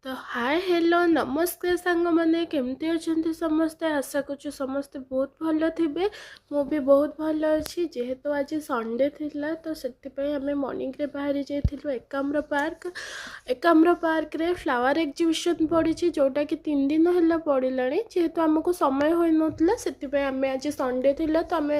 ତ ହାଏ, ହ୍ୟାଲୋ, ନମସ୍କାର ସାଙ୍ଗମାନେ। କେମିତି ଅଛନ୍ତି ସମସ୍ତେ? ଆଶା କରୁଛୁ ସମସ୍ତେ ବହୁତ ଭଲ ଥିବେ। ମୁଁ ବି ବହୁତ ଭଲ ଅଛି। ଯେହେତୁ ଆଜି ସଣ୍ଡେ ଥିଲା, ତ ସେଥିପାଇଁ ଆମେ ମର୍ଣ୍ଣିଂରେ ବାହାରି ଯାଇଥିଲୁ ଏକାମ୍ର ପାର୍କ। ଏକାମ୍ର ପାର୍କରେ ଫ୍ଲାୱାର ଏକ୍ଜିବିସନ୍ ପଡ଼ିଛି, ଯେଉଁଟାକି 3 ଦିନ ହେଲା ପଡ଼ିଲାଣି। ଯେହେତୁ ଆମକୁ ସମୟ ହୋଇନଥିଲା, ସେଥିପାଇଁ ଆମେ ଆଜି ସଣ୍ଡେ ଥିଲା ତ ଆମେ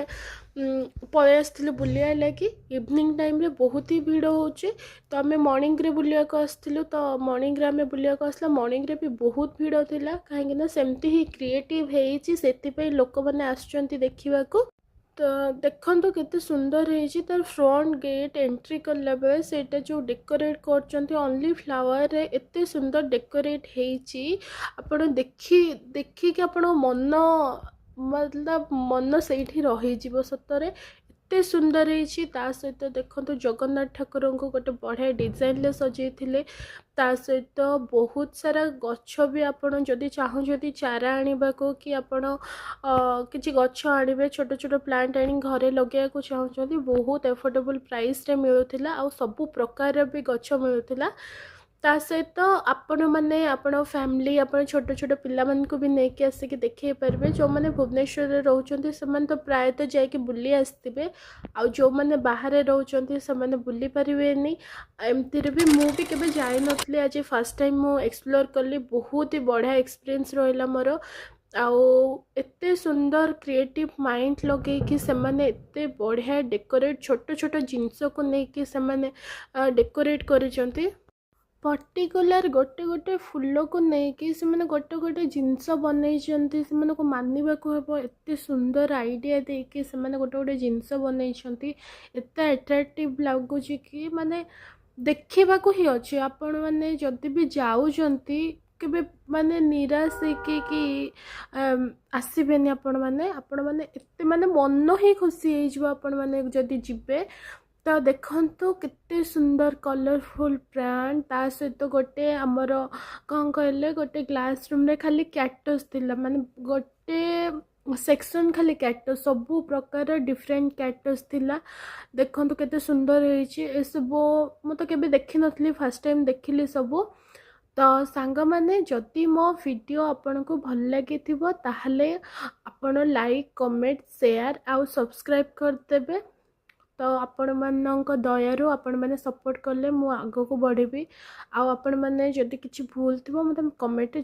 ପଳେଇ ଆସିଥିଲୁ ବୁଲିବା ଲାଗି। ଇଭିନିଂ ଟାଇମ୍ରେ ବହୁତ ହି ଭିଡ଼ ହେଉଛି, ତ ଆମେ ମର୍ଣ୍ଣିଂରେ ବୁଲିବାକୁ ଆସିଥିଲୁ। ତ ମର୍ଣ୍ଣିଂରେ ଆମେ ବୁଲିବାକୁ ଆସିଲା, ମର୍ଣ୍ଣିଂରେ ବି ବହୁତ ଭିଡ଼ ଥିଲା, କାହିଁକିନା ସେମିତି ହିଁ କ୍ରିଏଟିଭ୍ ହେଇଛି, ସେଥିପାଇଁ ଲୋକମାନେ ଆସୁଛନ୍ତି ଦେଖିବାକୁ। ତ ଦେଖନ୍ତୁ କେତେ ସୁନ୍ଦର ହେଇଛି। ତାର ଫ୍ରଣ୍ଟ ଗେଟ୍ ଏଣ୍ଟ୍ରି କଲାବେଳେ ସେଇଟା ଯେଉଁ ଡେକୋରେଟ୍ କରୁଛନ୍ତି ଅନଲି ଫ୍ଲାୱାରରେ, ଏତେ ସୁନ୍ଦର ଡେକୋରେଟ୍ ହେଇଛି। ଆପଣ ଦେଖିକି ଆପଣଙ୍କ ମନ, ମତଲବ ମନ ସେଇଠି ରହିଯିବ। ସତରେ ଏତେ ସୁନ୍ଦର ହେଇଛି। ତା ସହିତ ଦେଖନ୍ତୁ, ଜଗନ୍ନାଥ ଠାକୁରଙ୍କୁ ଗୋଟେ ବଢ଼ିଆ ଡିଜାଇନରେ ସଜେଇଥିଲେ। ତା ସହିତ ବହୁତ ସାରା ଗଛ ବି, ଆପଣ ଯଦି ଚାହୁଁଛନ୍ତି ଚାରା ଆଣିବାକୁ କି ଆପଣ କିଛି ଗଛ ଆଣିବେ, ଛୋଟ ଛୋଟ ପ୍ଲାଣ୍ଟ ଆଣି ଘରେ ଲଗେଇବାକୁ ଚାହୁଁଛନ୍ତି, ବହୁତ ଆଫୋର୍ଡେବଲ୍ ପ୍ରାଇସ୍ରେ ମିଳୁଥିଲା ଆଉ ସବୁ ପ୍ରକାରର ବି ଗଛ ମିଳୁଥିଲା। ତା ସହିତ ଆପଣମାନେ ଆପଣ ଫ୍ୟାମିଲି, ଆପଣ ଛୋଟ ଛୋଟ ପିଲାମାନଙ୍କୁ ବି ନେଇକି ଆସିକି ଦେଖେଇ ପାରିବେ। ଯେଉଁମାନେ ଭୁବନେଶ୍ୱରରେ ରହୁଛନ୍ତି, ସେମାନେ ତ ପ୍ରାୟତଃ ଯାଇକି ବୁଲି ଆସିଥିବେ, ଆଉ ଯେଉଁମାନେ ବାହାରେ ରହୁଛନ୍ତି, ସେମାନେ ବୁଲି ପାରିବେନି। ଏମିତିରେ ବି ମୁଁ ବି କେବେ ଯାଇନଥିଲି। ଆଜି ଫାର୍ଷ୍ଟ ଟାଇମ୍ ମୁଁ ଏକ୍ସପ୍ଲୋର୍ କଲି। ବହୁତ ହି ବଢ଼ିଆ ଏକ୍ସପିରିଏନ୍ସ ରହିଲା ମୋର। ଆଉ ଏତେ ସୁନ୍ଦର କ୍ରିଏଟିଭ୍ ମାଇଣ୍ଡ ଲଗେଇକି ସେମାନେ ଏତେ ବଢ଼ିଆ ଡେକୋରେଟ୍, ଛୋଟ ଛୋଟ ଜିନିଷକୁ ନେଇକି ସେମାନେ ଡେକୋରେଟ୍ କରିଛନ୍ତି। ପର୍ଟିକୁଲାର ଗୋଟେ ଗୋଟେ ଫୁଲକୁ ନେଇକି ସେମାନେ ଗୋଟେ ଗୋଟେ ଜିନିଷ ବନେଇଛନ୍ତି। ସେମାନଙ୍କୁ ମାନିବାକୁ ହେବ, ଏତେ ସୁନ୍ଦର ଆଇଡ଼ିଆ ଦେଇକି ସେମାନେ ଗୋଟେ ଗୋଟେ ଜିନିଷ ବନେଇଛନ୍ତି। ଏତେ ଆଟ୍ରାକ୍ଟିଭ୍ ଲାଗୁଛି କି ମାନେ ଦେଖିବାକୁ ହିଁ ଅଛି। ଆପଣମାନେ ଯଦି ବି ଯାଉଛନ୍ତି, କେବେ ମାନେ ନିରାଶ ହେଇକି କି ଆସିବେନି ଆପଣମାନେ। ଆପଣମାନେ ଏତେ ମାନେ ମନ ହିଁ ଖୁସି ହେଇଯିବ ଆପଣମାନେ ଯଦି ଯିବେ। ତ ଦେଖନ୍ତୁ କେତେ ସୁନ୍ଦର କଲରଫୁଲ୍ ପ୍ଲାଣ୍ଟ। ତା ସହିତ ଗୋଟେ ଆମର କ'ଣ କହିଲେ, ଗୋଟେ ଗ୍ଲାସ୍ ରୁମ୍ରେ ଖାଲି କ୍ୟାକ୍ଟସ୍ ଥିଲା, ମାନେ ଗୋଟେ ସେକ୍ସନ୍ ଖାଲି କ୍ୟାକ୍ଟସ୍, ସବୁ ପ୍ରକାର ଡିଫରେଣ୍ଟ କ୍ୟାକ୍ଟସ୍ ଥିଲା। ଦେଖନ୍ତୁ କେତେ ସୁନ୍ଦର ହେଇଛି ଏସବୁ। ମୁଁ ତ କେବେ ଦେଖିନଥିଲି, ଫାର୍ଷ୍ଟ ଟାଇମ୍ ଦେଖିଲି ସବୁ। ତ ସାଙ୍ଗମାନେ, ଯଦି ମୋ ଭିଡ଼ିଓ ଆପଣଙ୍କୁ ଭଲ ଲାଗିଥିବ, ତାହେଲେ ଆପଣ ଲାଇକ୍, କମେଣ୍ଟ, ସେୟାର ଆଉ ସବସ୍କ୍ରାଇବ୍ କରିଦେବେ। ତ ଆପଣମାନଙ୍କ ଦୟାରୁ ଆପଣମାନେ ସପୋର୍ଟ କଲେ ମୁଁ ଆଗକୁ ବଢ଼ିବି। ଆଉ ଆପଣମାନେ ଯଦି କିଛି ଭୁଲ ଥିବ, ମୋତେ କମେଣ୍ଟରେ